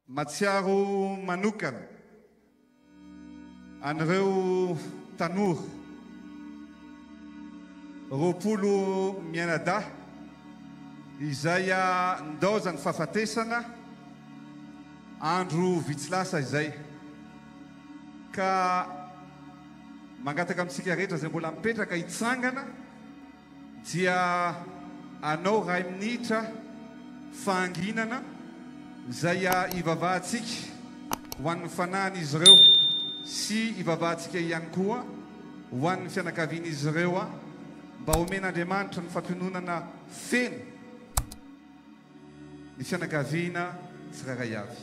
Matsiaro manokana an'ireo tanora 20 mianadahy izay nidaozan'ny fahafatesana andro vitsy lasa izay ka mangataka amintsika rehetra izay mbola mipetraka hitsangana Dia anao ray minitra fahanginana izay hivavahantsika ho an'ny fanahin'izy ireo sy hivavahantsika ihany koa ho an'ny fianakavian'izy ireo mba homen'Andriamanitra ny fampiononana feno ny fianakaviana tsirairay avy.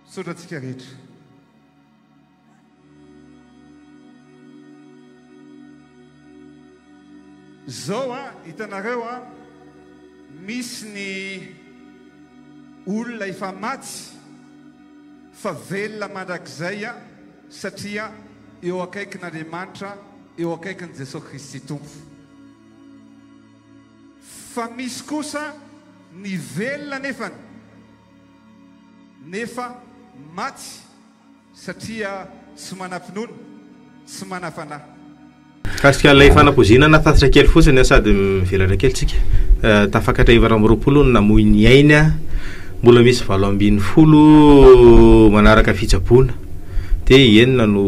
Misaotra antsika rehetra. Zao a, hitanareo a, misy ny olona efa maty fa velona mandrakizay a, satria eo akaikin'Andriamanitra, eo akaikin'i Jesoa Kristy Tompo. Fa misy kosa ny velona nefany, nefa maty satria tsy manam-pinoana, tsy manam-panahy. Mikasika ilay fanapoizinana, tatitra kely fotsiny sady mivelatra kely tsika. Tafakatra 24 no namoy ny ainy, mbola misy 18 manaraka fitsaboana, dia enina no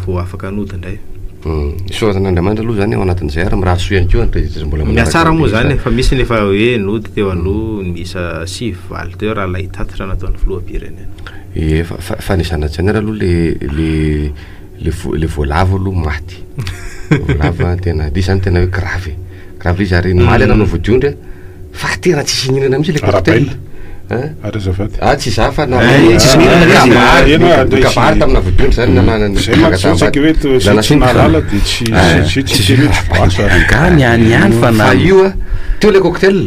vao afaka nody indray. Isaorana an'Andriamanitra aloha izany ao anatin'izay ary mirary soa ihany koa an'ireo izay mbola manaraka Mihatsara moa an'ilay izany izy. fa misy ny efa hoe nody teo aloha miisa sivy valo teo raha ilay tatitra nataon'ny filoham-pirenena. Ie, fa fa fa ny zana-tsaina ary aloha le le Le vo- le voalavo aloha maty. Voalavo an tena, le izy zany tena hoe grave e. Grave le izy ary omaly aho nanao vodiondry a, fa tena tsisy nihinana mihitsy le cocktail. Arahabaina. Hein? Ary azafady. Ah tsy za fa na Eh, tsisy nihinana le izy. Ah, eny ah, Ny kabary tamina vodiondry zany nanana ny Zay mantsy zao saika hoe to- zay tsy nahalala dia tsy tsy tsy teny hoe tsy voasa. Angaha ny any ihany fa na Fa io a, teo le cocktail.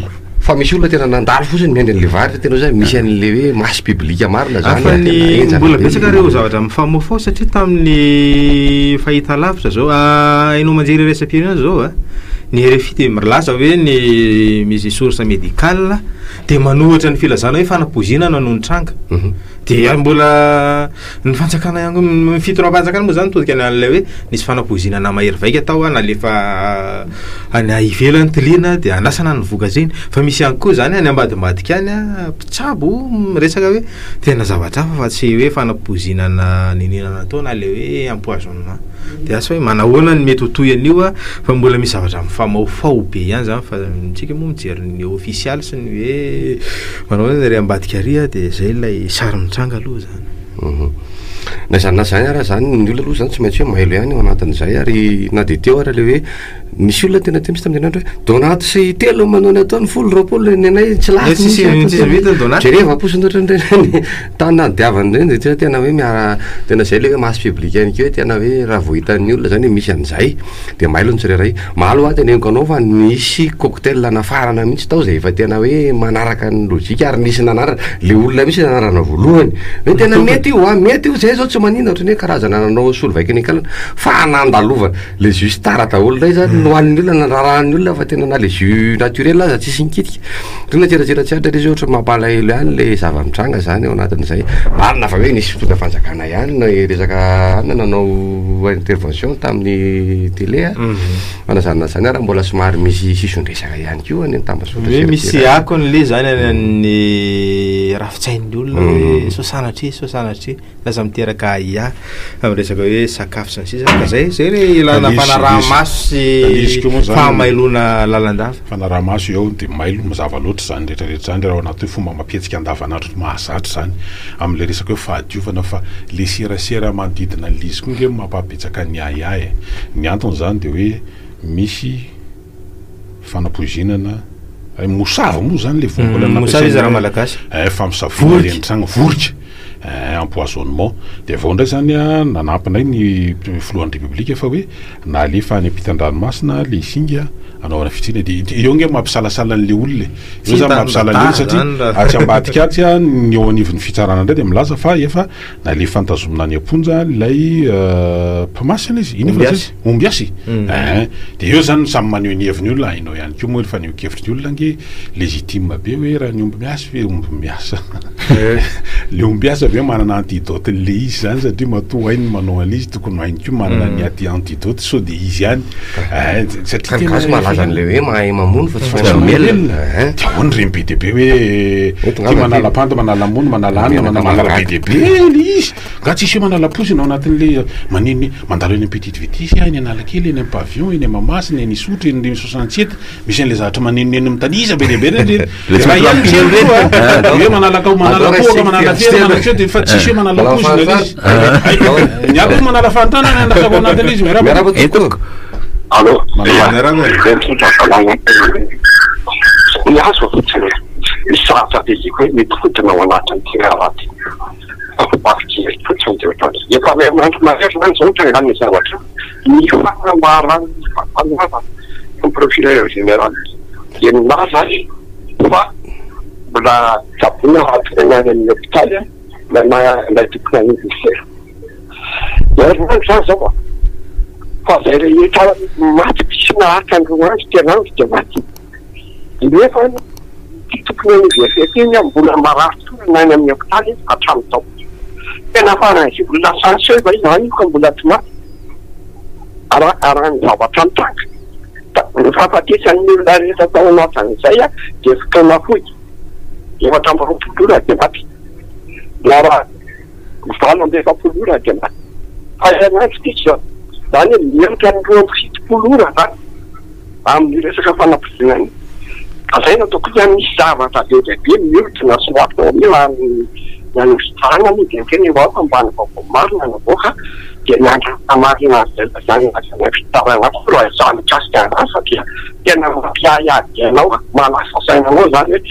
Fa misy olona tena nandalo fotsiny miandry an'le vary tena hoe misy an'le hoe masse publique marina zany Fa tena ny henjana mbola be betsaka le ireo zavatra mifamofofa satria tamin'ny fahitalavitra zao haino aman-jery iraisam-pirenena zao a, ny RFI dia milaza hoe ny misy source médicale dia manohitra ny filazana hoe fanapoizinana no nitranga. Dia mbola Ny fanjakana ihany koa, ny fitondram-panjakana moa zany mitodika any amin'ilay hoe nisy fanapoizinana mahery vaika tao an, nalefa any ivelany tiliana dia andrasana ny vokatra iny. Fa misy ihany koa zany any ambadimbadika any an, mpitsabo miresaka hoe tena zavatra hafa fa tsy hoe fanapoizinana niniana natao na ilay hoe empoisonnement. Dia asa hoe manahoana ny mety ho tohin'io an, fa mbola misy zavatra mifamahofaho be ihany zany fa tsika moa mijery ny ofisialy sy ny hoe Manao hoe ary ambadika ary dia zay ilay sary mitranga aloha zany. Na izany na izany ara zany ny olona aloha zany tsy maintsy hoe mailo ihany ao anatin'izay ary na dia teo ara le hoe nisy olona tena teo mihitsy tamin'ny herinandro hoe donaty sy telo manao ny ataony folo 20 ny anay tsy lafo Tsisy mihitsy ato. tsisy vita ny donaty. Jereva fotsiny ohatran'ireny tany nadiavana ireny dia tena tena hoe miara tena zay le hoe masse publique ihany koa hoe tena hoe raha vao hitan'ny olona zany hoe misy an'izay Dia mailo ny tsirairay. Maly hoa teneniko anao fa nisy cocktail nafarana mihitsy tao izay efa tena hoe manaraka ny lojika ary nisy nanarana, le olona mihitsy nanarana voalohany hoe tena mety io a, mety io, zay zao tsy maninona ohatran'ny hoe karazana nanao solovaika ny akalana fa nandalovana, le jus star daholo indray zany nohanin'ny olona, nararahan'ny olona fa tena na le jus naturel aza tsisy nikitika. Tena tsiratsira tsy aritra le izy ohatra mampalahelo ihany le zava-mitranga zany ao anatin'izay. Marina fa hoe nisy mpitondra fanjakana ihany ny resaka anona nanao intervention tamin'ny télé a. Fa na zany na zany ara mbola somary misy sison-dresaka ihany koa any amin'ny tambazotra Hoe misy serasera. akony le zany any amin'ny rafi-tsain'ny olona hoe sao sanatria, sao sanatria. Lasa miteraka ahiahy amin'ny resaka hoe sakafo sy ny sisa ka zay zay le ilana fanaraha-maso sy fahamailoana lalandava. Fanaraha-maso eo dia mailo mazava loatra izany rehetra rehetra izany raha ao anaty hoe fomba amam-pihetsika andavanandro mahazatra izany amin'ilay resaka hoe fahadiovana fa le serasera manodidina an'ilay izy koa nge mampabetsaka ny ahiahy e. Ny antony izany dia hoe misy fanapoizinana hay mosavy moa izany le voambolana Mosavy izy raha malagasy. Eh, famosavoana le nitranga vorika. Eh, empoisonnement. Dia avy eo indray izany an, nanampinay ny filohan'ny Repoblika fa hoe nalefa any ampitan-dranomasina ilay singa hanaovana fitsirihana. Dia eo ange mampisalasala an'ilay olona e. Eo izany mampisalasala an'ilay olona satria atsy ambadika atsy an, ny eo anivon'ny fitsarana indray dia milaza fa efa nalefa notazomina any am-ponja ilay mpimasy ilay izy. Inona fa izy? Ombiasy? Eeh. Dia eo izany samy maneho ny heviny olona, hainao ihany koa moa ny fanehoan-kevitry ny olona ange légitime be hoe raha ny omby miasa ve omby miasa. Le ombiasa ve manana antidote le izy izany satria matoa hainy ny manao an'ilay izy tokony hainy koa manana ny anti antidote sao dia izy ihany. Eeh satria tena gasy malaza an'ilay hoe mahay mamono fa tsy mahay mamelona. Eeh. Dia ahoana ireny be dia be hoe tia manala panda, manala mono, manala anona, manala be dia be le izy. Nga tsisy hoe manala poizina ao anatin'le maneno mandalo eny petite vitesse eny Analakely, eny am pavillon, eny Mahamasina, eny Isotry, eny 67, misy an'le zavatra manenoneno mitanisa be dia be reny reny. Le Raha ihany tsy misy mampino koa reny. hoe manala kao manala kohaka, manala fera, manala tseo dia fa tsisy hoe manala poizina le izy. Ny ahy koa manala fahantana ny andrasako ao anatin'ilay izy. Miarahaba. Miarahaba tompoko. Allô? Manala miarahaba e. Dia misaotra salama. Ny azo fotsiny misy zavatra be hoe mety hodina ao anatin'ity raharaha ity. Fa fijery fotsiny dia ohatran'izay. Efa herinandro mahery izany izao nitrangan'io zavatra io. Ny fanambaran'ny fampanoavana ny procureur général dia nilaza azy fa mbola tsaboina hatrany any amin'ny hopitaly ilay tompon'andraikitra ministera. Herinandro izany izao an! Fa izay rehetra maty tsy naharitra ny roa andro, telo andro dia maty. Nefa ity tokony hanova FFP iny mbola marary toerana any amin'ny hopitaly hatramin'izao. Tena faran'izay olona chanceux va izany io ka mbola tsy maty? Raha ny zavatra nitranga, ny fahafatesan'ny olona rehetra tao anatin'izay dia fotoana fohy, 24 ora dia maty, na raha 48 ora dia maty. Fa herinandro ity izao, izany hoe mihoatra ny 72 ora izany. Amin'ny resaka fanampoizinana, lazaina ataoko hoe misy zavatra be dia be mihodina sy ho atao eo ary ny any fitsarana moa dia miteny hoe aoka mba ny vaovao marina no avoaka dia ny andro marina izany lazaina fitsarana koa raha izaho mikasika an'izany satria tena mampiahiahy anao mahalasa saina anao izany hoe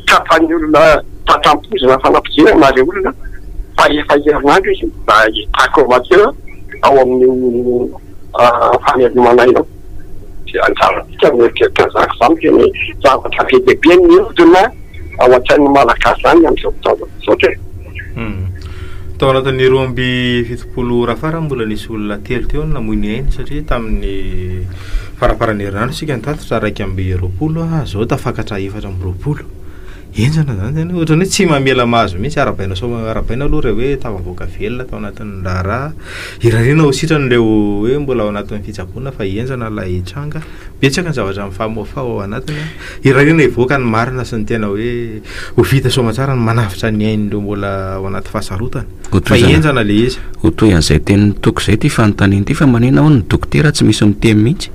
tratran'ny olona tratram-poizina fanampoizinana ilay olona fa efa herinandro izy mbola état comateux ao amin'io famelomana io. Dia anjarantsika mieritreritra an'izany fa izany tena hoe zavatra be dia be mihodina ao an-tsain'ny Malagasy izany amin'izao fotoana izao e. Tao anatin'ny 72 ora farany mbola nisy olona telo teo no namoy ny ainy satria tamin'ny faramparan'ny herinandro isika nitatitra 21, izao tafakatra 24. Henjana izany tena hoe ohatran'ny hoe tsy mamela mahazo mihitsy, arahabaina soa arahabaina aloha ireo hoe tafavoaka velona tao anatin'ny raharaha. Irariana ho sitrana ireo hoe mbola ao anatin'ny fitsaboana fa henjana ilay tranga. Betsaka ny zavatra mifamoafaho ao anatiny. Irariana hivoaka ny marina sy ny tena hoe ho vita soamantsara ny manavotra ny ain'ireo mbola ao anaty fahasarotana. Fa henjana ilay izy. Ho toy an'izay tenin'i Toky izay ity fanontaniana ity fa manina hono ny dokotera tsy misy miteny mihitsy?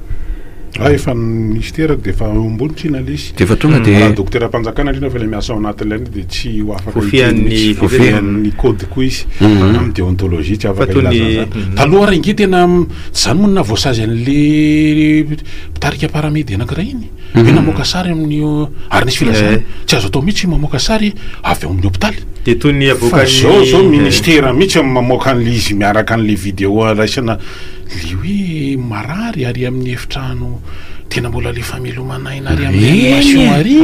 Ah efa nisy teraka dia efa eo ambony tsina ilay izy. Dia efa tonga dia. Raha dokoteram-panjakana indrindra fa ilay miasa ao anatin'ilay indrindra dia tsy ho afaka hiteny mihitsy. Voafehin'ny code koa izy. Amin'ny déontologie tsy afaka hilaza an'izany. Taloha ary ange tena tsy izany moa no nahavoasazy an'ilay mpitarika paramedy anankiray iny. Hoe namoaka sary amin'ny ary nisy filazana tsy azo atao mihitsy mamoaka sary avy ao amin'ny hopitaly. Dia toy ny avoakan'ny. Fa izao izao ministera mihitsy mamoaka an'ilay izy miaraka an'ilay vidéo raisina. Le hoe marary ary amin'ny efitrano tena mbola le famelomana aina ary amin'ny réanimation ary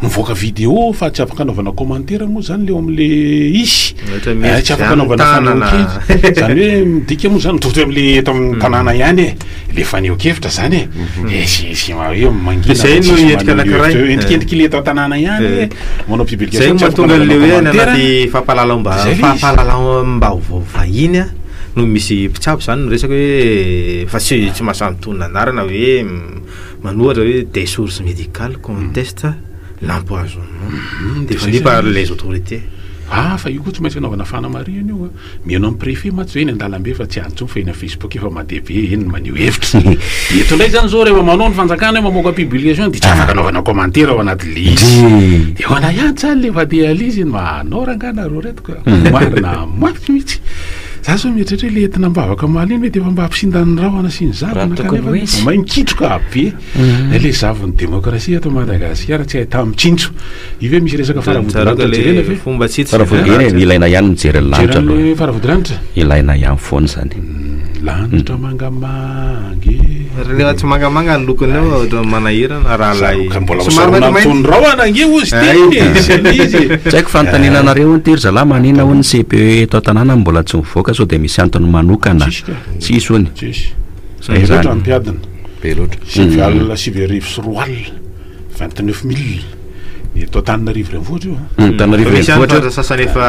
mivoaka vidéo fa tsy afaka anaovana commentaire moa zany le eo am'le izy eh, tsy afaka anaovana fanehoan-kevitra zany hoe midika moa zany mitovitovy am'le eto amin'ny tanàna ihany e le fanehoan-kevitra zany e eh sy sy hoe mangina Zay no endrika anankiray. endrikendriky le eto an-tanàna ihany e manao publication Zay no tsy afaka mahatonga an'le anaovana hoe any commentaire. anaty fampahalalam-ba- Zay le izy. fampahalalam-baovao vahiny a. no misy mpitsabo zany miresaka hoe fa tsy tsy mahasahy mitonona anarana hoe manohatra hoe des sources médicales contestent l'empoisonnement défendu par les autorités. Ah fa io koa tsy maintsy anaovana fanamarihana io a! Mihaino amin'ny préfet mantsy zao eny an-dalambe fa tsy any intsony fa eny amin'ny facebook efa mandeha be eny ny maneho hevitra. Dia eto indray zany zao rehefa manao ny fanjakana hoe mamoaka publication dia tsy afaka anaovana commentaire ao anatin'ilay izy. Dia ho anà ihany zany le mandeha an'ilay izy, manao rangahy nareo reto ka! Marina mafy mihitsy. Za zao mieritreritra hoe le entina am-bavaka omaly iny mety efa mba hampisinda ny rahona sy ny Raha zavona tokony kanefa ho izy. vao may mikitroka be. Le zavon'ny demokrasia eto Madagasikara tsy ahità mitsinjo. Io ve misy resaka faravodilanitra jerena ve? Fomba tsitsy. Faravody eny e, ilaina ihany mijery ny lanitra Jerena aloha. ny faravodilanitra? Ilaina ihany foana izany. Lanitra mangamanga e. Rehefa tsy mangamanga ny lokony eo ohatran'ny manahirana raha ilay Ka mbola somary hosorona maintimainty. tony rahona ange ozy teny e, zay le izy e. Tsy haiko fanontaniana anareo hono ty ry zalahy manina hono ny CPE eto an-tanàna mbola tsy mivoaka sao dia misy antony manokana. Tsisy ka. Tsisy hono. Tsisy. Zay Be loatra zany. ny mpiadina. Be loatra. 9009, 29000. Ny eto Antananarivo renivohitra io a. Antananarivo Misy ihany renivohitra. faritra sasany efa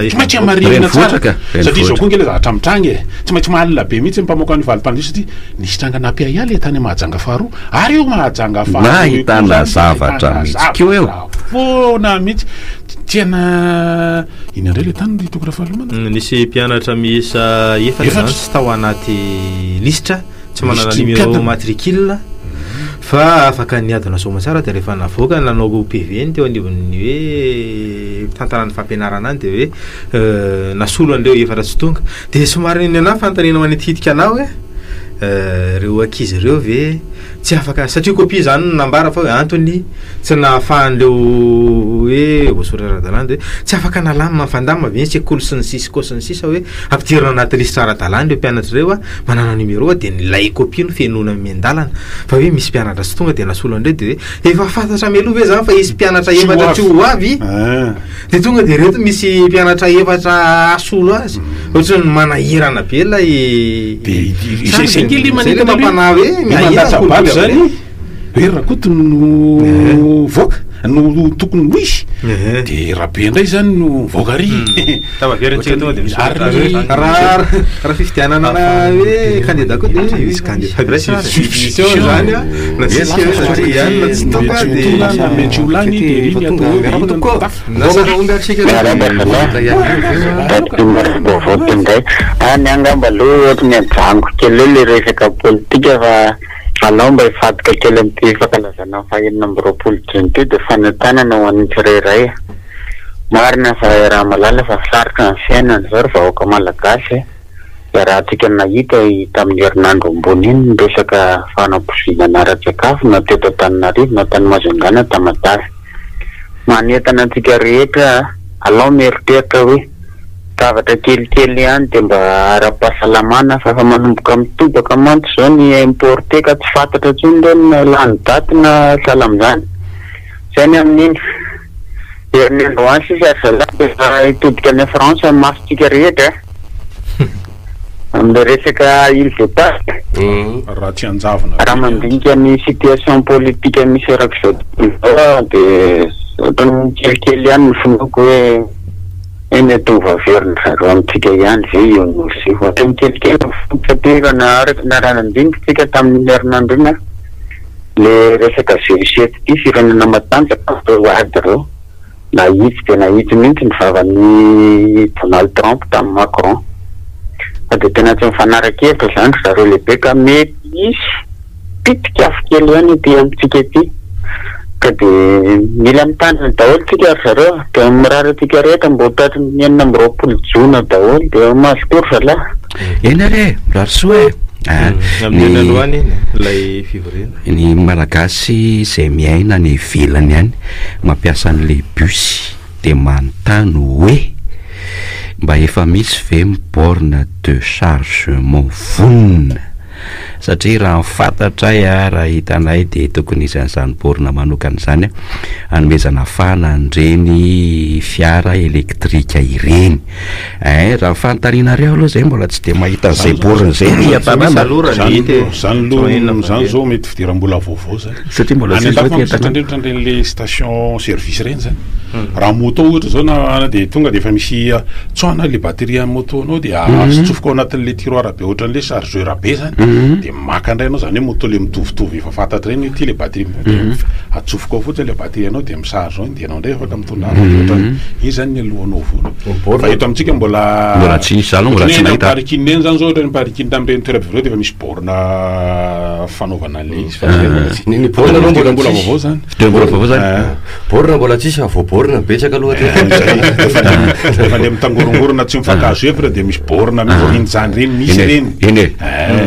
Tsy maintsy hamarinina Renivohitra tsara. ka, Satria izao renivohitra. koa ange ilay zavatra mitranga e. Tsy maintsy mahalina be mihitsy ny mpamoaka ny valim-pandriana satria nisy tranga nampiahiahy ilay tany Mahajanga faharoa. Ary io Mahajanga faharoa io koa Nahitana zany zavatra nahitana mihitsy koa eo. zavatra foana mihitsy. Tena inona indray ilay tany ry Toky Rafahalemana? Nisy mpianatra miisa efatra Efatra. zany tsy tao anaty lisitra, tsy manana Lisitry ny numéro mpiadina. matricule fa afaka niadina soamantsara dia rehefa navoaka nanao PV ny teo anivon'ny hoe mpitantana ny fampianarana any dia hoe nasolo an'ireo efatra tsy tonga. Dia somary ny anahy fanontaniana manitikitika anahy hoe ireo ankizy ireo ve tsy afaka satria copie zany no nambara fa hoe antony tsy nahafahan'ireo hoe voasoratra ara-dalàna dia hoe tsy afaka nalamina mifandamina ve ny sekoly sy ny cisco sy ny sisa hoe ampidirina anaty lisitra ara-dalàna ireo mpianatra ireo a manana numéro a dia ny ilay copie no fenoina miandalana fa hoe misy mpianatra tsy tonga dia nasolo an'ireo dia hoe efa fantatra mialoha ve zany fa hisy mpianatra efatra tsy ho avy Ah. dia tonga dia reto misy mpianatra efatra asolo azy ohatran'ny manahirana be ilay De izay zay nge le Zay le manentana mampanahy hoe hoe mihahirana mandatsa-bato kolikoly zany hoe Rakoto no voaka no tokony ho izy Ehe. de Rabe indray zany no voaka ary Tavaverina-tsika tonga dia misy Ary olona ny- raha raha fifidianana hoe candidat koa dia misy candidat substitution zany a na tsisy hoe satria ihany na tsy tonga Mety ho dia lany na mety ho lany de ry ny atao hoe Miarahaba inona no tompoko. tafo. na omby atsika Vaovao indray. Any angamba aloha ohatry ny ajanoko kely eo le resaka politika fa alao mba hifadika kely amin'ity fankalazana ny faha-26 jona ity dia fanentanana ho an'ny tsirairay. Marina fa raha malala fa sarotra ny fiainana izao ry vahoaka malagasy e. Iarahantsika nahita i- tamin'ny herinandro ambony iny ny resaka fanampoizinana ara-tsakafo na teto Antananarivo na tany Majunga na Tamatave. Manentana antsika rehetra alao mieritreritra hoe zavatra kelikely ihany dia mba ara-pahasalamana fa efa manomboka mitobaka mantsy izao ny importé ka tsy fantatra intsony ireny na lany daty na sahala amin'izany. Izay ny amin'iny. Herinandro any sisa ry zalahy dia efa hitodika any France ny masontsika rehetra amin'ilay resaka île de Pâques. Raha tsy hanjavona Raha mandinika ny situation politique misy erak'izao tontolo izao aho dia ohatran'ny kelikely ihany ny finoako hoe hoe mety ho voaverin-dry zareo amintsika ihany ve io nosy io. Ohatran'ny kelikely ny finoako satria raha naharaka na raha nandinika isika tamin'iny herinandro iny an, le resaka G7 ity firenena matanjaka ireo ady ireo. Nahitsy dia nahitsy mihitsy ny vavan'i Donald Trump tamin'i Macron. Fa dia tena tsy mifanara-kevitra izany ry zareo lehibe ka mety hisy pitika afo kely ihany ety amintsika ety. Ka dia mila mitandrina daholo tsika ry zareo a. Dia mirary antsika rehetra mba ho tratry ny 26 jona daholo dia mazotoa ry zalahy. Eny ary e, mirary soa e. Ah, Amin'ny ny- androany iny ilay fivoriana. Ny Malagasy izay miaina any ivelany any mampiasa an'ilay bus dia manontany hoe mba efa misy ve ny borne de chargement vonona? Satria raha ny fantatray a, raha hitanay dia tokony hisy an'izany borne manokana izany a, hanomezana fahana an'ireny fiara elektrika ireny. Ein, raha ny fanontanianareo aloha zay mbola tsy dia mahita an'izay borne izay ety an-tanàna. aloha raha Zany hita e. zany aloha zany zao mety fidiram-bola vaovao zany. Satria mbola Any tsy an-dafy izao ety manko an-tanàna. indrindra ohatran'ireny le station service ireny zany. Raha moto ohatra zao na dia tonga dia efa misy tsoahana le batterie amin'ny moto anao dia atsofoka ao anatin'le tiroir be ohatran'le chargeur be zany. Dia de maka indray ianao, zany hoe moto le mitovitovy efa fantatra ireny hoe ity le batterie, atsofoka ao fotsiny le batterie anao de mi-charge ao iny de ianao indray afaka mitondra azy de ohatran'ny iny zany ny alohanao vola. Fa eto amintsika mbola Mbola tsy nisy, za aloha mbola ohatran'ny tsy hoe eny amin'ny nahita. parking eny zany zao, ohatran'ny parking tamin'ireny toeram-pivarotana de efa misy borne fanaovana an'le izy fa zay mbola tsy Ny ny borne aloha mbola mbola tsisy. vaovao zany. Fiteny mbola vaovao zany. Ah. Borne mbola tsisy fa vao borne betsaka aloha hatreto. Rehefa le mitangorongorona tsy mifankahazo hevitra dia misy borne mihitsy iny zany ireny misy Eny e, ireny. eny e.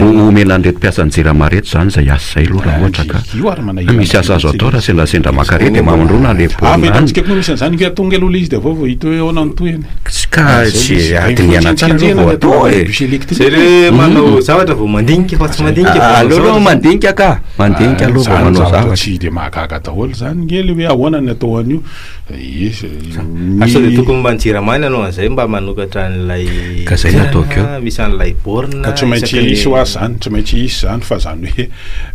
Omena an'ireto mpiasan'ny Jirama ireto izany izay asa izay aloha raha ohatra ka Io ary manahirana misy asa azo atao raha sendrasendra maka re dia mamondrona le Ah, borne fa any. hitantsika koa misy an'izany nge tonga aloha le izy dia avy eo vao hita hoe ahoana ny tohiny. Tsy ka tsy adinihana tsara aloha vao atao e. Bus électrique. Zay le manao zavatra vao mandinika fa tsy mandinika vao manao Aleo aloha zavatra. mandinika ka, mandinika aloha vao Zany manao zavatra zavatra. tsy dia mahagaga daholo zany nge le hoe ahoana ny atao an'io. Izy Ary sao dia tokony mba ny Jirama ny hanao an'izay mba manokatra an'ilay Ka zay no ataoko eo. toerana misy an'ilay borne Ka tsy maintsy isaky ny- hisy hoa zany, tsy maintsy hisy zany fa zany hoe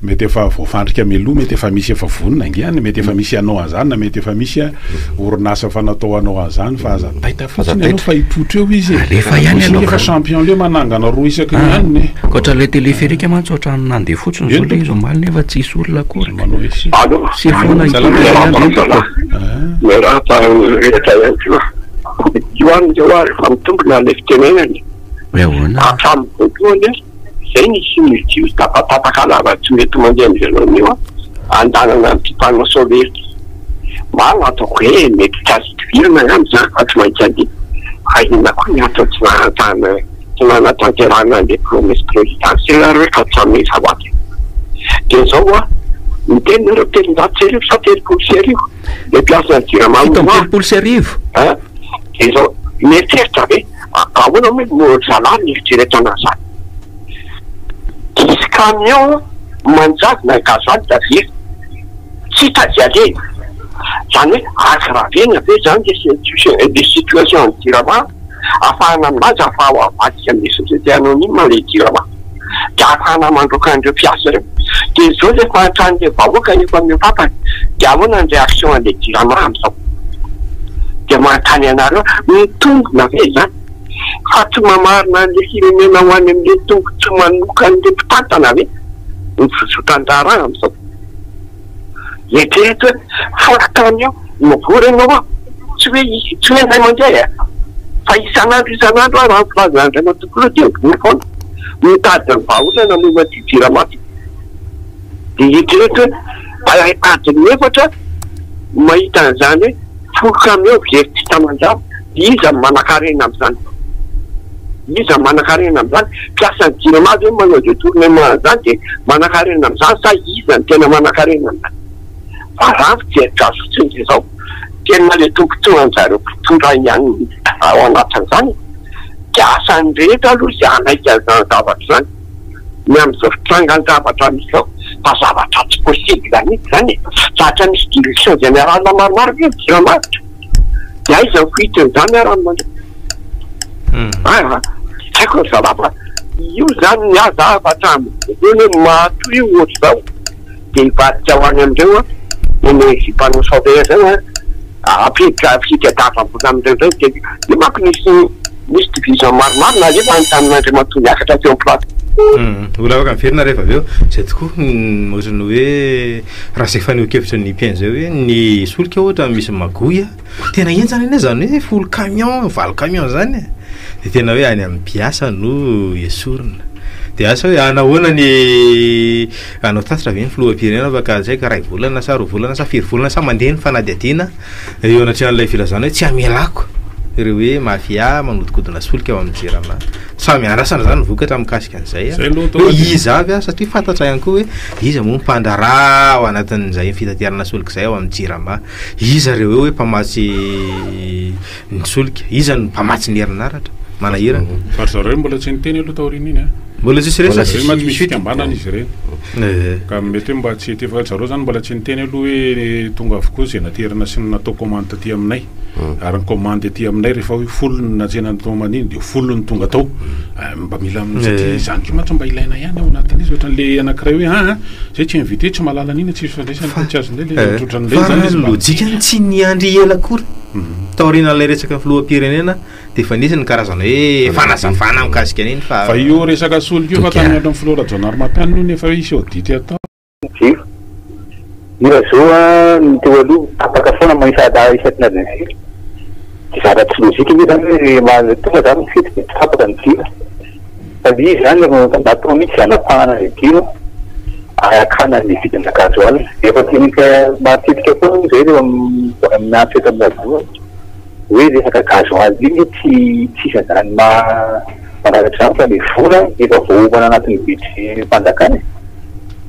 mety efa voafandrika mialoha, mety efa misy efa vonona ange any, mety efa misy hanao an'izany na mety efa misy orinasa efa natao hanao an'izany fa aza taitra fotsiny ianao fa hipoitra eo izy e. Alefa ihany Misy aloha efa ka. champion leo manangana roa isaky ny hanina e. Ankoatra ilay téléphérique mantsy ohatran'ny nandeha fotsiny izao Eny ilay izy omaly nefa tsisy olona akory. Manao essai. Allô? Sy foana Salama. hipoitra ihany Miarahaba io. zalahy. Miarahaba ny rehetra ihany koa. Io any izao ary efa mitombina ilay fitenenana. Hoe ahoana? Hatramin'ny voalohany izay nisy ny jiro tapatapaka lava tsy mety mandeha amin'izay laoniny io andanana amin'ity panneau solaire ity. Marina ataoko hoe mety tsy azo idivirana angamba izany fa tsy maintsy handeha. Fa inona koa ny antony tsy nahatana tsy nanatanterahana an'ilay promesse présidentielle ary hoe ka tsy hanome zavatra. Dia izao an, miteny nareo 1300 sa 1030 ilay mpiasa ny Jirama 1037. An, dia izao, mieritreritra ve, ahoana moa no zalahy ny eritreretana an'izany? Hisy camion manjavona gasoil very, tsy hita izay alehany. Izany hoe aggravena ve izany le situation an'ny Jirama? Ahafahana milaza fa ao avadika amin'ilay société anonyme ilay Jirama. Dia ahafahana mandroaka an'ireo mpiasa ireo. Dia izao ilay fahantran'ilay vahoaka efa mihoa-pampana. Dia ahoana ny réaction an'ilay Jirama amin'izao? Dia manontany anareo aho, mitombina ve izany? Fa tsy mamarina an'ilay firenena ho any amin'ilay tombontsoa manokan'ilay mpitantana ve ny fizotran-draharaha amin'izao? Eritrereto hoe folo camion mivory ianao an, tsy hoe tsy hoe indray mandeha e, fa isan'andro isan'andro aho raha ny filazan'Andriamatoa Filoha dia mivory foana, mitady ny vahaolana momba ity jirama ity. Dia eritrereto hoe adiny efatra mahita an'izany hoe folo camion very tsy hita manjary, dia iza no manankarena amin'izany? Iza no manankarena amin'izany? Mpiasan'ny jirama ve no manao détournement an'izany dia manankarena amin'izany sa iza no tena manankarena amin'izany? Fa raha ny fijeriko azy fotsiny dia izao, tena ilay tombontsoan-jareo mpitondra ihany ao anatin'izany e! Dia asan'ny rehetra aloha izay hanaiky an'izany zavatra izany ny amin'izao fitrangan-javatra misy izao fa zavatra tsy possible mihitsy izany e! Zatra misy direction générale maromaro ve ny jirama? Dia aiza ny fuite-n'izany ary amin'ny Ah, tsy haiko ry zalahy fa io zany ny ahy za fa hatramin'ny voalohany hoe matoa io ohatr'izao dia hivadika ho any amin'ireo an, énergie panneau solaire ireo an, ampiditra fitadiavam-bola amin'ireo indray dia io manko nisy nisy division maromaro nalefa any tamin'Andriamatoa niakatra teo amin'ny plateau. Mbola afaka miverina rehefa avy eo. Izay tokoa ohatran'ny hoe raha izay fanehoan-kevitry ny mpihaino izay hoe ny solika ohatra misy magouille. Tena henjana anie zany hoe folo camion, valo camion zany e. De tena hoe any amin'ny mpiasa no esorina. De asa hoe anahoana ny hanao tatitra ve ny filoham-pirenena afaka tsy haiko iray volana sa roa volana sa firy volana sa mandeha ny fanadihadiana eo anatrehan'ilay filazana hoe tsy hamelako ireo hoe mafia manodikodina solika ao amin'ny jirama. Samy andrasana zany ny vokatra mikasika an'izay Zay aloha hoe tonga de- iza avy satria fantatra ihany koa hoe iza moa ny mpandraharaha ao anatin'izay fitaterana solika izay ao amin'ny jirama. Iza ireo hoe mpamatsy ny solika? Iza no mpamatsy ny herinaratra? Manahirana. Fa ry zareo mbola tsy niteny aloha taorian'iny an. Mbola tsisy resaka. Zareo mantsy misy fikambanana izy ireny. Eh. Ka mety hoe mba tsy ety fa zareo zany mbola tsy niteny aloha hoe tonga avokoa izay naterina sy ny natao commande taty aminay. Ary ny commande aty aminay rehefa hoe folo ny natsena ny tao maniny dia folo ny tonga tao. Mba mila satria izany koa mantsy mba ilaina ihany ao anatin'izy ohatran'ilay anankiray hoe aa Zay tsy invité, tsy mahalala an'ina, tsy ifandraisana, tsy azonay le Eh, ohatrohatran'ireny fa zany raha izy ny mba. lojikany tsy niandry ela akory. Taorianan'ilay resaka filoham-pirenena dia efa nisy ny karazana hoe fanazavana mikasika an'iny fa. Fa io resaka solika io efa tamin'ny andron'ny filoha Rajaonarimampianina io no efa hoe hisy audit atao. Jiro. Io zao an, ny teo aloha tapaka foana manisa isaky ny adiny firy. Dia zavatra tsy logique anie zany hoe ma- tonga zany ny fety dia tsy tapaka ny jiro. Fa le izy zany natao mihitsy hanapahana ny jiro ary hakana ny vidina gasoil. Efa teneniko matetika foana moa zay rehefa miantso eto amin'ny radio hoe resaka gasoil iny tsy tsisy an'izany maha mangalatra izany fa le vola efa voaomana anatin'ny budget fanjakana e.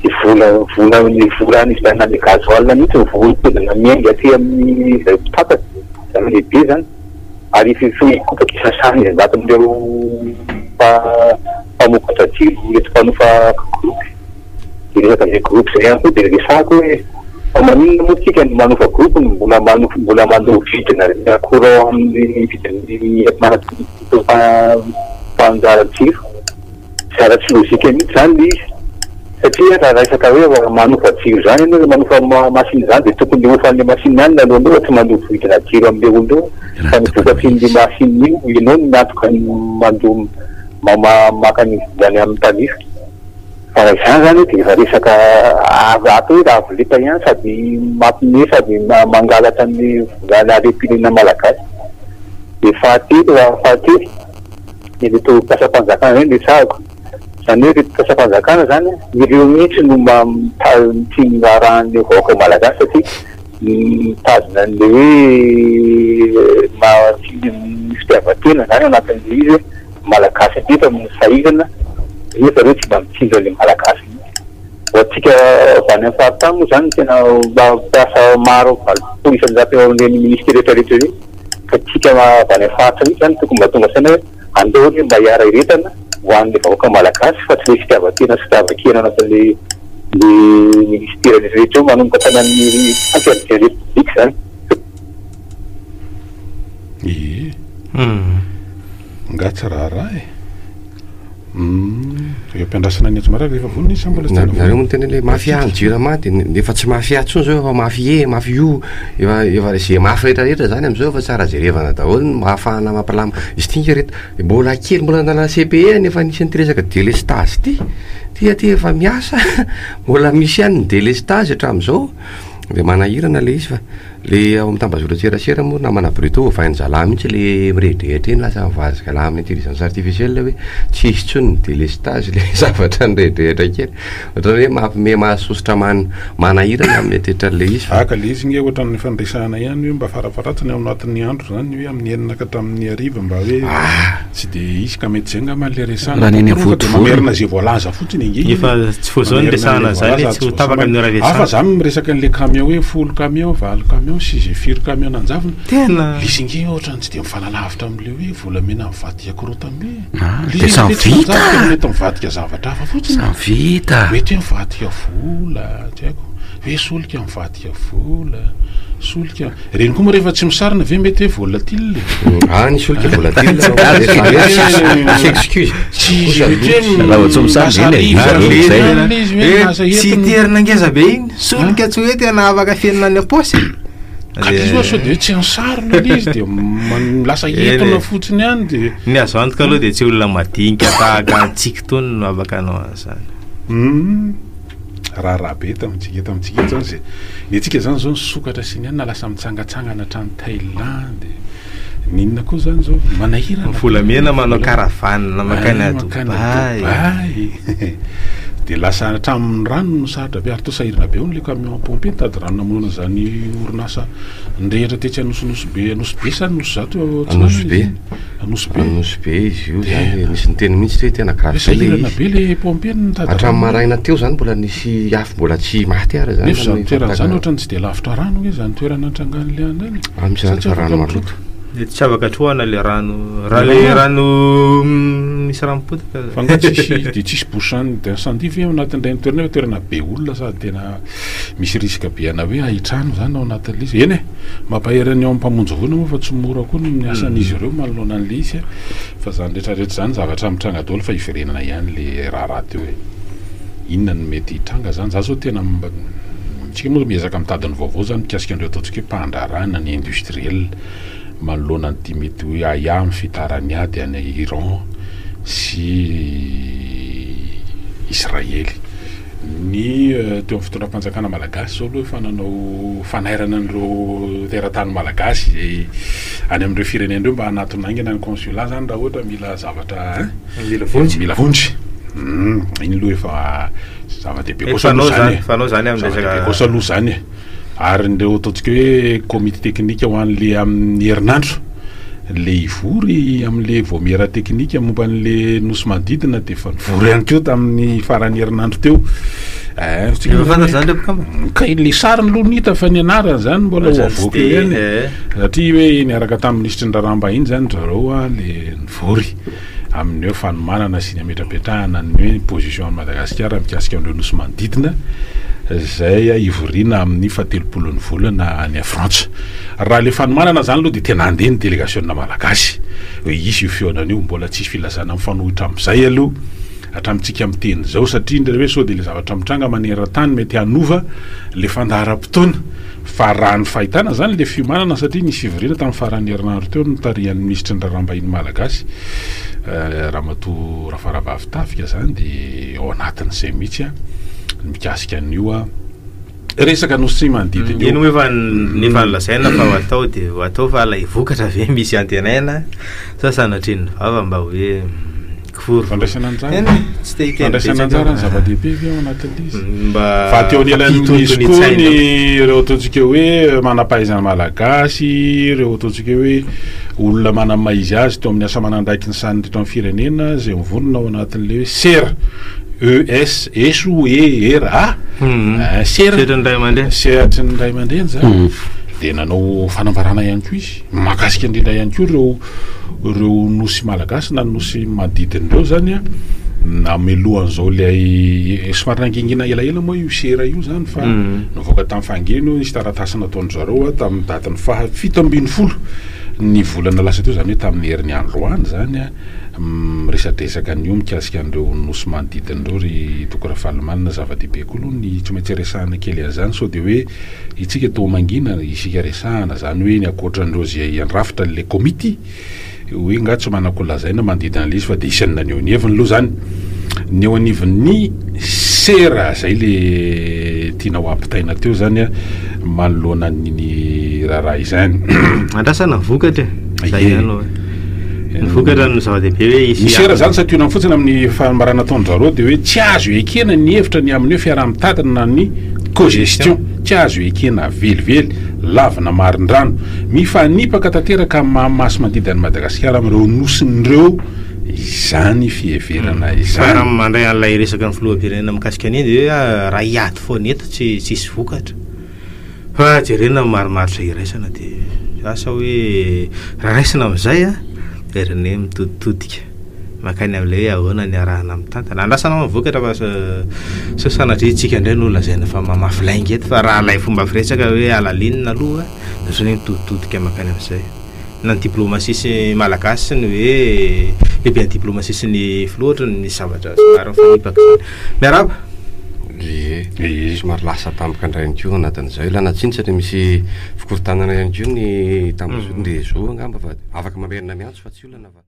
Dia vola vola ny vola nividianana le gasoil mihitsy no voahodinkodina miainga aty amin'ny izay mpitantana, izany lehibe izany. Ary efa hikopaka isasahana isan-jaton'ireo mpamokatra jiro ireto mpanofa groupe. Dia resaka izay groupe izay ihany koa dia resahako hoe fa maninona moa tsika no manofa groupe no mbola manofa mbola mandoa vidina courant amin'ny vidin'ny mpanjara jiro. Zara tsy logique mihitsy zany le izy satria raha resaka hoe manofa jiro zany ianao manofa machine zany de tokony le hofan'le machine ihany no aloanao fa tsy mandoa vidina jiro amle olona eo fa ny vokatrin'le machine io ianao no miantoka ny mandoa maka ny volany amin'ny tarif fa raha izany zany de efa resaka atao hoe avo lenta ihany sady mampime sady mangalatra ny volan'ny harem-pirenena malagasy de fahatelo fahatelo ireto mpiasam-panjakana ireny resahako. Izany hoe ireto mpiasam-panjakana izany, ireo mihitsy no mba tsy miraharaha an'ilay vahoaka malagasy satria mitazona an'ilay hoe maha tsy ny fitiavan-tena izany ao anatin'ilay izy hoe malagasy nefa sahirana nefa ireo tsy mba mitsinjo an'ilay malagasy mihitsy. Ho antsika avy any amin'ny faritany moa izany tena mba mpiasa maro 80% eo amin'ireny minisitera rehetra rehetra ireny. Ka tsika avy any faritra mihitsy zany tokony mba tonga saina hoe andao re mba hiara hiretana ho an'le vahoaka malagasy fa tsy le fitiavan-tena sy fitiavan-kena anatin'le le ministera rehetra rehetra eo manomboka hatrany amin'ny président république zany. Ie. Nga tsy raharaha e. Humm eo am-piandrasana ny anjomara rehefa vonona izy sa mbola tsy tena Nareo moa miteny hoe mafia ny jirama de efa tsy mafia intsony zao efa mafie, mafio, efa efa ze mafy rehetra rehetra zany amzao efa tsara jerevana daholo ny mba ahafahana mampilama izy ity nge reto mbola kely mbola nandalana CPE any efa nisy an'ity resaka delestazy ity, ty aty efa miasa mbola misy ihany ny delestazy hatram'zao de manahirana le izy fa Le ao amin'ny tambazotran-tserasera moa namana Bruto ovain-jalahy mihitsy le mirehidrehitra iny lasa mivadika lahy amin'ny intelligence artificielle hoe tsy hisy intsony ny délestage le zavatra nirehidrehitra kely. Ohatran'ny hoe mampime mahasosotra man- manahirana amin'ny eritreritra an'le izy fa. Aka le izy nge ohatran'ny efa niresahana ihany hoe mba farafaharatsiny ao anatin'ny andro zany hoe amin'ny enina ka hatramin'ny hariva mba hoe tsy de hisy ka mety zay angamba le resahana Raha ny eny fa tonga de Vontovorona. mamerina ze voalaza fotsiny ange iny Efa e. tsy vao zao ny Mamerina resahana an'le an'izany voalaza tsy ho tsy tapaka voasamana. ny ora Hafa resahana. zany miresaka an'le camion hoe 10 camion, 8 camion sy ze firy camion nanjavona. Tena. Lisy nge ohatrany tsy de mifanalavitra amle hoe volamena mivadika korotam-be. Ah, Le de izy samy ve tsy vita. manjary fa mety mivadika zavatra hafa fotsiny. Samy vita. Mety hoe mivadika vola, tsy haiko. Hoe solika mivadika vola, solika. Ireny koa moa rehefa tsy misarona ve mety hoe volatile e? Ah, ny solika volatile. Misy excuse. Tsy izy mety hoe Raha vao tsy misarona lasa iny e, rivotra izay. be ihany ilay izy hoe lasa Tsy entiny. terina ngeza be iny. Solika tsy hoe tena afaka fenina any am-paosy. Ka ilay izy oa sao dia hoe tsy nisarona ilay izy dia man- lasa Eny e. entona fotsiny ihany dia. Ny azo antoka aloha dia tsy olona madinika tahaka antsika itony no afaka hanao an'izany. Hum. Raharaha be eto amintsika eto amintsika eto zany zay. Ny antsika zany zao nisokatra sy ny anona lasa mitsangatsangana hatrany Thaïlande. Ny inona koa zany zao manahirana. Volamena manao caravane mankany Ah, mankany Dubaï. Dubaï. Dia lasa hatramin'ny rano no sarotra be ary toa sahirana be hono le camion à pomper nitady rano namonoana izany orinasa nirehitra tetsy Anosinosy-be Anosibe sa Anosizato eo Atsinanana Anosibe. izy iny? Anosibe. Anosibe izy io zany, nisy niteny mihitsy hoe tena grave be le Sahirana izy. be le pompier nitady Hatramin'ny rano. maraina teo zany mbola nisy afo mbola tsy maty ary zany. Nefa izany tamin'ny toerana izany fampitana. ohatran'ny tsy dia lavitra rano nge izany toerana nitrangan'ilay andro iny. Ah, misy Sa rano tsy efa afaka rano mitroka? maloto. Dia tsy afaka trohana le rano, raha le rano misy rano potaka. Fa nga tsisy dia tsisy bouchon d'incendie ve ao anatin'ireny toerana ireny? Toerana be olona sady tena misy risque be ana hoe hahitrano izany ao anatin'ilay izy. Eny e! Mampahery ny ao amin'ny mpamonjy voina moa fa tsy mora koa ny asan'izy ireo manoloana an'ilay izy fa izany rehetra rehetra izany zavatra mitranga daholo fa hiverenana ihany ilay raharaha teo hoe inona no mety hitranga izany. Za zao tena mba Tsika moa miezaka mitady ny vaovao zany mikasika an'ireo ataontsika hoe mpandraharaha na ny industriel manoloana an'ity mety hoe ahiahy amin'ny fitaran'ny ady any Iran sy Israely. Ny teo amin'ny fitondram-panjakana malagasy izao aloha efa nanao fanairana an'ireo teratany malagasy izay any amin'ireo firenena ireo mba hanatona haingana ny consulat zany raha ohatra mila zavatra hein? Mila vonjy. Mila vonjy. Iny aloha efa zava-dehibe kosa aloha zany e. Fanao zany amin'ny resaka. Zava-dehibe kosa aloha zany e. Ary ireo ataontsika hoe komity teknika ho an'le amin'ny herinandro, le hivory amin'le vaomiera teknika momba an'le nosy manodidina dia efa nivory ihany koa tamin'ny faran'ny herinandro teo. Eh, efa fantatra zany re mpikambana? Ka le sariny aloha no hita fa ny anarany zany mbola ho avoaka eo ihany. Eh. Satria hoe niaraka tamin'ny minisitry ny raharaham-bahiny zany ry zareo le nivory. amin'ny hoe fanomanana sy ny hametrapetrahana ny hoe position an'i Madagasikara mikasika an'ireo nosy manodidina izay hivoriana amin'ny fahatelopolon'ny volana any Frantsa. Raha ilay fanomanana izany aloha dia tena handeha ny delegasiona malagasy hoe hisy io fihaonana io, mbola tsisy filazana mifanohitra amin'izay aloha hatramintsika miteny izao satria indray hoe sao dia ilay zavatra mitranga maneran-tany mety hanova ilay fandaharam-potoana. Fa raha ny fahitana izany ilay fiomanana satria nisy fivoriana tamin'ny faran'ny herinandro teo notarihan'ny minisitry ny raharaham-bahiny malagasy Ramatoa Rafaravavy Tafika izany dia ao anatin'izay mihitsy ny mikasika an'io resaka nosy manodidina io. Iny moa efa efa nolazaina fa ho atao dia ho atao fa ilay vokatra ve misy antenaina sa sanatrian'ny vava mba hoe Kivory. Fandraisana anjara. Eny, tsy te hiteny Fandraisana anjara ny zava-dehibe ve ao anatin'ilay izy? Mba Fa teo anilan'izy koa ny ireo ataontsika hoe manam-pahaizana malagasy, ireo ataontsika hoe olona manamaha-izy azy teo amin'ny asa aman'andraikiny sahaniny teto amin'ny firenena izay mivonona ao anatin'ilay hoe sera, ES, eso, E, R, A, eh, sera. Sehatry ny ray aman-dreny. Sehatry ny ray aman-dreny izany. Dia nanao fanambarana ihany koa izy, mahakasika indrindra ihany koa ireo Ireo nosy malagasy na nosy manodidina ireo zany a, namelohan'izao ilay somary nangingina elaela moa io sera io zany fa nivoaka tamin'ny fahanginany io, nisy taratasy nataon-dry zareo tamin'ny datin'ny faha 17 ny volana lasa teo, zany hoe tamin'ny heriny androany zany a, miresadresaka an'io mikasika an'ireo nosy manodidina ireo ry Toky Rafalimanana, zava-dehibe koa aloha ny tsy maintsy resahana kely an'izany sao dia hoe Itsika toa mangina isika resahana zany hoe ny ankoatran'ireo izay handrafitra an'ilay komity hoe nga tsy manako lazaina manodidina an'ilay izy fa dia isan'ny naneho ny heviny aloha zany ny eo anivon'ny sera zay le tiana ho ampitaina teo zany a manoloana an'iny raharaha izany. Andrasana ny vokatra e, zay ihany no Ny vokatra no zava-dehibe hoe hisy Ny sera zany santionany fotsiny amin'ny fanambarana ataon-dry zareo dia hoe tsy azo ekena ny hevitra ny amin'ny hoe fiaraha-mitantana na ny cogestion. Tsy azo ekena velively, lavina marindrano. Mifanipaka tanteraka amin'ny maha masi-mandidy an'i Madagasikara amin'ireo nosin'ireo izany fiheverana izany. Fa raha mandray an'ilay resaka ny filoham-pirenena mikasika an'iny dia hoe raha hiady foana eto tsy tsisy vokatra. Fa jerena ny marimaritra iraisana dia asa hoe raha raisina amin'izay an, dia ry neny mitoditodika mankany amin'ilay hoe ahoana ny iarahana mitantana. Andrasana moa ny vokatra fa sao sanatria isika indray no lazaina fa mamafy lainga eto fa raha ilay fomba firesaka hoe halalinina aloha dia ohatran'ny hoe mitoditodika mankany amin'izay. Na ny diplomatie sy malagasy sy ny hoe lehiben'ny diplomatie sy ny filoha ohatran'ny misy zavatra somary mifanipaka izany. Miarahaba! Ie, somary lasa tampoka indray ihany koa anatin'izay. Ilana tsiny satria misy fikorontanana ihany koa ny tambazotra, ny réseau angamba fa afaka mamerina miantso fa tsy olana fa.